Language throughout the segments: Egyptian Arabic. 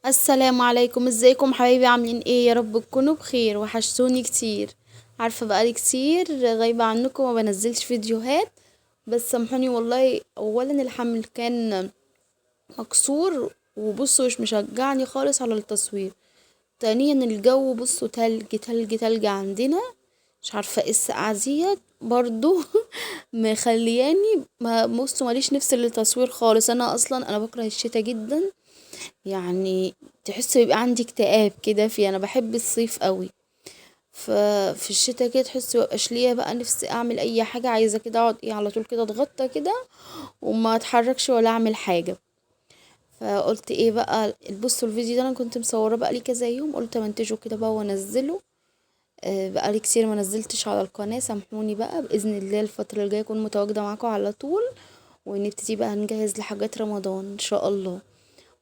السلام عليكم، ازيكم حبايبي؟ عاملين ايه؟ يا رب تكونوا بخير. وحشتوني كتير، عارفه بقالي كتير غايبة عنكم وما بنزلش فيديوهات، بس سامحوني والله. اولا الحمل كان مكسور وبصوا مش مشجعني خالص على التصوير، ثانيا الجو بصوا تلج تلج تلج عندنا، مش عارفه ايه السقعه ديت برضو مخلياني ما بصوا ماليش نفس للتصوير خالص. انا اصلا بكره الشتا جدا، يعني تحس بيبقى عندي اكتئاب كده فيه. انا بحب الصيف قوي، ففي الشتاء كده تحس مبقاش ليا بقى نفسي اعمل اي حاجة، عايزه كده اقعد ايه على طول كده اتغطى كده وما اتحركش ولا اعمل حاجة. فقلت ايه بقى، بصوا الفيديو ده انا كنت مصوره بقى لي كذا يوم، قلت امنتجه كده بقى وانزله. بقى لي كتير ما نزلتش على القناة، سامحوني بقى. باذن الله الفترة الجاية اكون متواجدة معاكم على طول، ونبتدي بقى نجهز لحاجات رمضان ان شاء الله.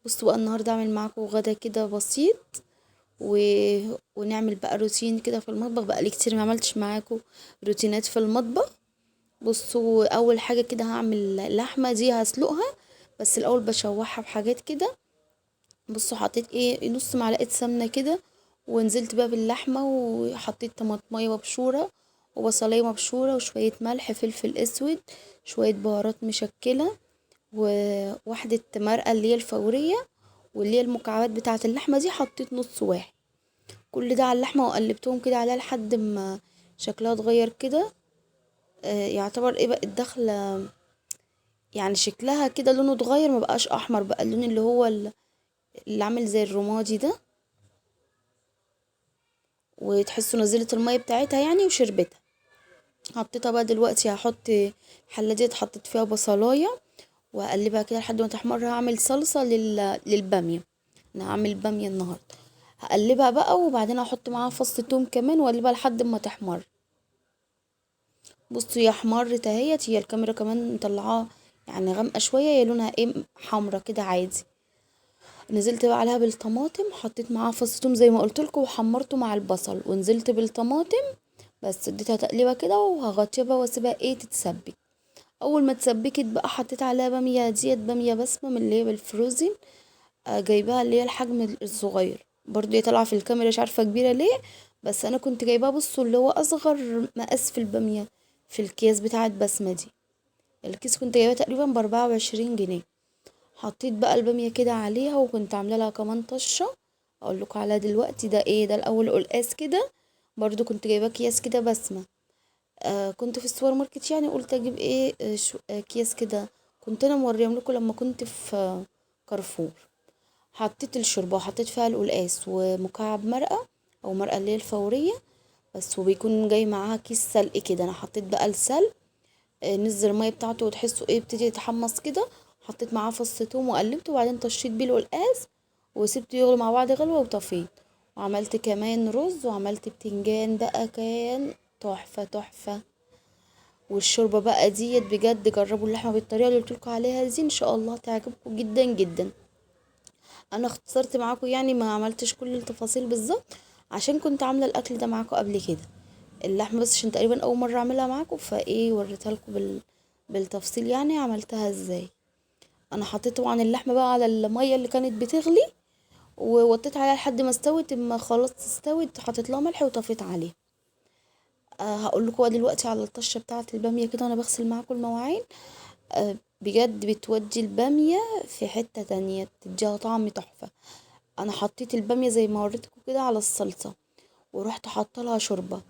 بصوا بقى النهارده اعمل معاكم غدا كده بسيط ونعمل بقى روتين كده في المطبخ. بقى لي كتير ما عملتش معاكم روتينات في المطبخ. بصوا اول حاجة كده هعمل لحمه دي هسلقها، بس الاول بشوحها بحاجات كده. بصوا حطيت ايه نص معلقه سمنه كده، ونزلت بقى باللحمه، وحطيت طماطميه مبشوره وبصليه مبشوره وشوية ملح فلفل اسود شوية بهارات مشكلة وواحدة مرقه اللي هي الفورية واللي هي المكعبات بتاعه اللحمة دي، حطيت نص واحد. كل ده على اللحمة وقلبتهم كده عليها لحد ما شكلها اتغير كده، يعتبر ايه بقت داخله يعني شكلها كده لونه اتغير، ما بقاش احمر، بقى اللون اللي هو اللي عامل زي الرمادي ده، وتحسوا نزلت المية بتاعتها يعني وشربتها. حطيتها بقى دلوقتي، هحط الحلة دي حطيت فيها بصلايه واقلبها كده لحد ما تحمر. هعمل صلصه للباميه، انا هعمل باميه النهارده. هقلبها بقى وبعدين هحط معاها فص توم كمان واقلبها لحد ما تحمر. بصوا هي احمرت اهيت، هي الكاميرا كمان مطلعاها يعني غامقه شوية، هي لونها ايه حمرا كده عادي. نزلت بقى عليها بالطماطم، حطيت معاها فص توم زي ما قلت لكم وحمرته مع البصل، ونزلت بالطماطم بس اديتها تقليبه كده وهغطيها بقى واسيبها ايه تتسبك. اول ما اتسبكت بقى حطيت عليها باميه ديت، باميه بسمه من اللي هي بالفروزن، جايباها اللي هي الحجم الصغير برضو، هي طالعه في الكاميرا مش عارفه كبيرة ليه، بس انا كنت جايباها بصوا اللي هو اصغر مقاس في الباميه في الكيس بتاعه بسمه دي. الكيس كنت جايباه تقريبا ب24 جنيه. حطيت بقى الباميه كده عليها، وكنت عامله لها كمان طشه اقول لكم عليها دلوقتي. ده ايه ده؟ الاول قلقاس كده برضو كنت جايباه اكياس كده بسمه، كنت في السوبر ماركت يعني، قلت اجيب ايه اكياس كده، كنت انا موريهم لكم لما كنت في كارفور. حطيت الشوربة وحطيت فيها القلقاس ومكعب مرقه او مرقه اللي هي الفورية بس، وبيكون جاي معاها كيس سلق كده. انا حطيت بقى السلق، نزل المية بتاعته وتحسوا ايه ابتدي يتحمص كده. حطيت معاه فص توم وقلبته، وبعدين طشيت بيه القلقاس وسبته يغلي مع بعض غلوه وطفيت. وعملت كمان رز وعملت بتنجان بقى، كان تحفة تحفة. والشوربه بقى ديت بجد جربوا اللحمة بالطريقة اللي قلت لكم عليها دي، ان شاء الله تعجبكم جدا جدا. انا اختصرت معاكم يعني ما عملتش كل التفاصيل بالظبط عشان كنت عامله الاكل ده معاكم قبل كده، اللحمة بس عشان تقريبا اول مرة اعملها معاكم، فايه وريتها لكم بالتفصيل يعني عملتها ازاي. انا حطيت طبعا اللحمة بقى على المية اللي كانت بتغلي ووطيت عليها لحد ما استوت، اما خلاص استوت حطيت لها ملح وطفيت عليها. هقول لكم دلوقتي على الطشه بتاعه الباميه كده وانا بغسل معاكم المواعين. بجد بتودي الباميه في حتة تانية، بتديها طعم تحفة. انا حطيت الباميه زي ما وريتكم كده على الصلصه، ورحت حاطه لها شوربة،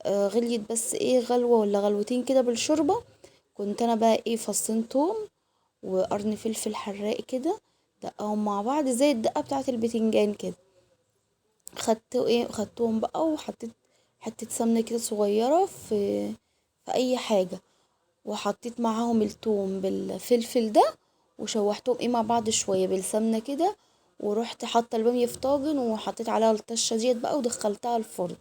غليت بس ايه غلوه ولا غلوتين كده بالشوربه. كنت انا بقى ايه فصين توم وقرن فلفل حراق كده، دقهم مع بعض زي الدقة بتاعه البتنجان كده. خدت ايه خدتهم بقى وحطيت حتة سمنه كده صغيرة في اي حاجة، وحطيت معاهم التوم بالفلفل ده، وشوحتهم ايه مع بعض شوية بالسمنه كده، ورحت حاطه الباميه في طاجن وحطيت عليها الطشه ديت بقى ودخلتها الفرن.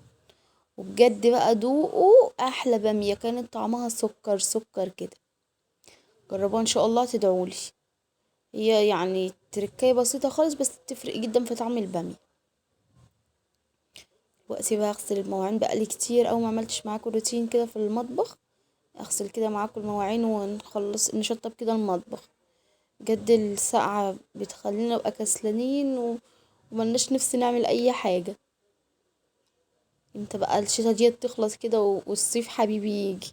وبجد بقى دوقوا احلى باميه، كانت طعمها سكر سكر كده. جربوها ان شاء الله تدعولي. هي يعني تركايه بسيطة خالص بس بتفرق جدا في طعم الباميه. دلوقتي بقى اغسل المواعين، بقالي كتير اوي ما عملتش معاكم روتين كده في المطبخ. اغسل كده معاكم المواعين ونخلص نشطب كده المطبخ. بجد السقعه بتخلينا نبقى كسلانين وملناش نفس نعمل اي حاجة. امتى بقى الشتا ديت تخلص كده والصيف حبيبي يجي.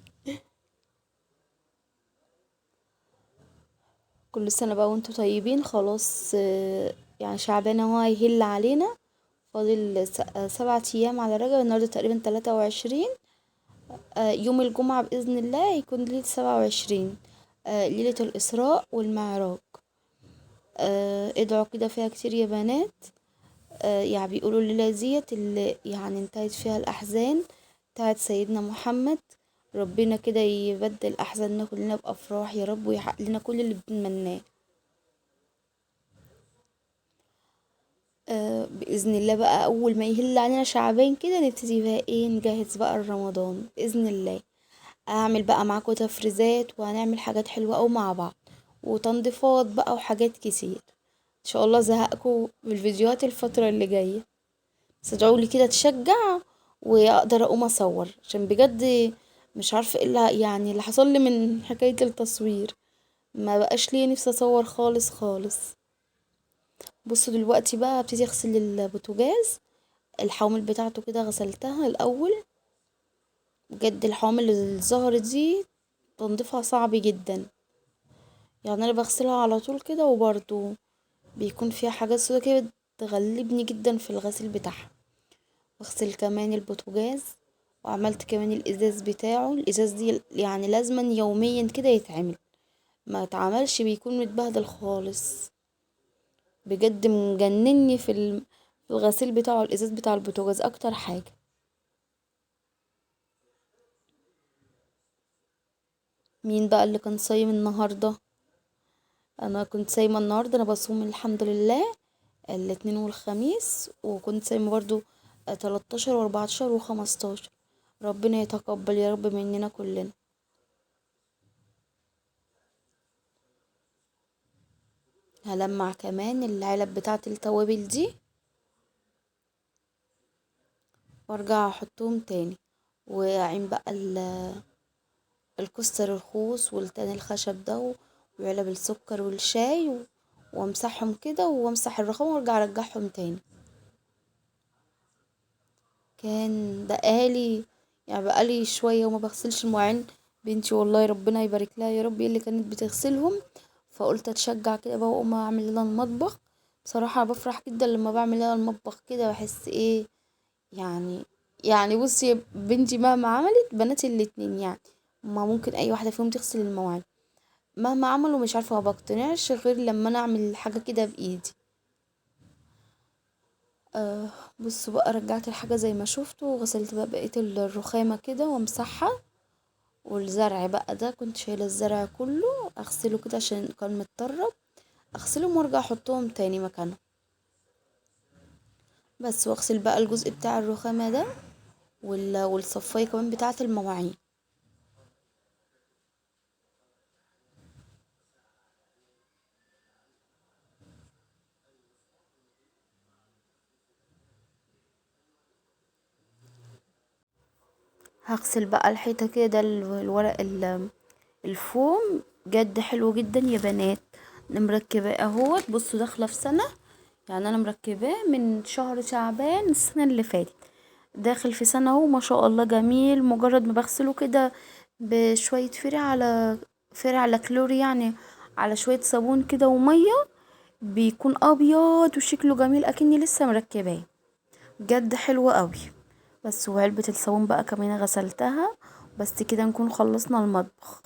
كل سنة بقى وانتم طيبين. خلاص يعني شعبان اهو هيهل علينا، فاضل 7 ايام على رجب، النهارده تقريبا 23. يوم الجمعة بإذن الله يكون ليلة 27، ليلة الإسراء والمعراج. ادعوا كده فيها كتير يا بنات. يعني بيقولوا الليلة ديت اللي يعني انتهت فيها الأحزان بتاعت سيدنا محمد. ربنا كده يبدل أحزاننا كلنا بأفراح يا رب، ويحقق لنا كل اللي بنتمناه. بإذن الله بقى أول ما يهل علينا شعبان كده نبتدي بقى ايه نجهز بقى رمضان بإذن الله. اعمل بقى معاكم تفريزات وهنعمل حاجات حلوة أوي مع بعض، وتنظيفات بقى وحاجات كتير ان شاء الله. زهقكم بالفيديوهات الفترة اللي جاية، بس ادعولي كده اتشجع واقدر اقوم اصور، عشان بجد مش عارفة ايه اللي يعني اللي حصل لي من حكاية التصوير، ما بقاش لي نفسي اصور خالص خالص. بصوا دلوقتي بقى هبتدي اغسل البوتاجاز، الحوامل بتاعته كده غسلتها الاول. بجد الحوامل اللي ظهرت دي تنظيفها صعب جدا، يعني انا بغسلها على طول كده وبرده بيكون فيها حاجات سودا كده بتغلبني جدا في الغسيل بتاعها. بغسل كمان البوتاجاز، وعملت كمان الازاز بتاعه. الازاز دي يعني لازما يوميا كده يتعمل، ما اتعملش بيكون متبهدل خالص. بجد مجنني في الغسيل بتاعه الازاز بتاع البوتاجاز اكتر حاجة. مين بقى اللي كان صايم النهارده؟ انا كنت صايمه النهارده، انا بصوم الحمد لله الاثنين والخميس، وكنت صايمه برضو 13 و14 و15. ربنا يتقبل يا رب مننا كلنا. هلمع كمان العلب بتاعه التوابل دي وارجع احطهم تاني، واعين بقى الكستر الخوص والتاني الخشب ده وعلب السكر والشاي، وامسحهم كده وامسح الرخام وارجع ارجعهم تاني. كان بقالي يعني بقالي شوية وما بغسلش المواعين، بنتي والله ربنا يبارك لها يا رب اللي كانت بتغسلهم، فقلت اتشجع كده بقى واقوم اعمل لها المطبخ. بصراحة بفرح جدا لما بعمل لها المطبخ كده، بحس ايه يعني بصي بنتي مهما عملت، بناتي الاتنين يعني ما ممكن اي واحدة فيهم تغسل المواعين مهما عملوا، مش عارفه ما بقتنعش غير لما انا اعمل حاجة كده بايدي. بصوا بقى رجعت الحاجة زي ما شفتوا، وغسلت بقى بقية الرخامه كده وامسحها. والزرع بقى ده كنت شايله الزرع كله اغسله كده عشان كان متطرب، اغسلهم وارجع احطهم تاني مكانهم بس. واغسل بقى الجزء بتاع الرخامه ده والصفايه كمان بتاعه المواعين. هغسل بقى الحيطة كده، ده الورق الفوم بجد حلو جدا يا بنات. انا مركباه اهوت، بصوا داخله في سنة، يعني انا مركباه من شهر شعبان السنة اللي فاتت، داخل في سنة اهو ما شاء الله جميل. مجرد ما بغسله كده بشوية فيري على فيري على كلور، يعني على شوية صابون كده ومية، بيكون ابيض وشكله جميل اكني لسه مركباه، بجد حلو قوي. بس وعلبة الصابون بقى كمان غسلتها. بس كده نكون خلصنا المطبخ.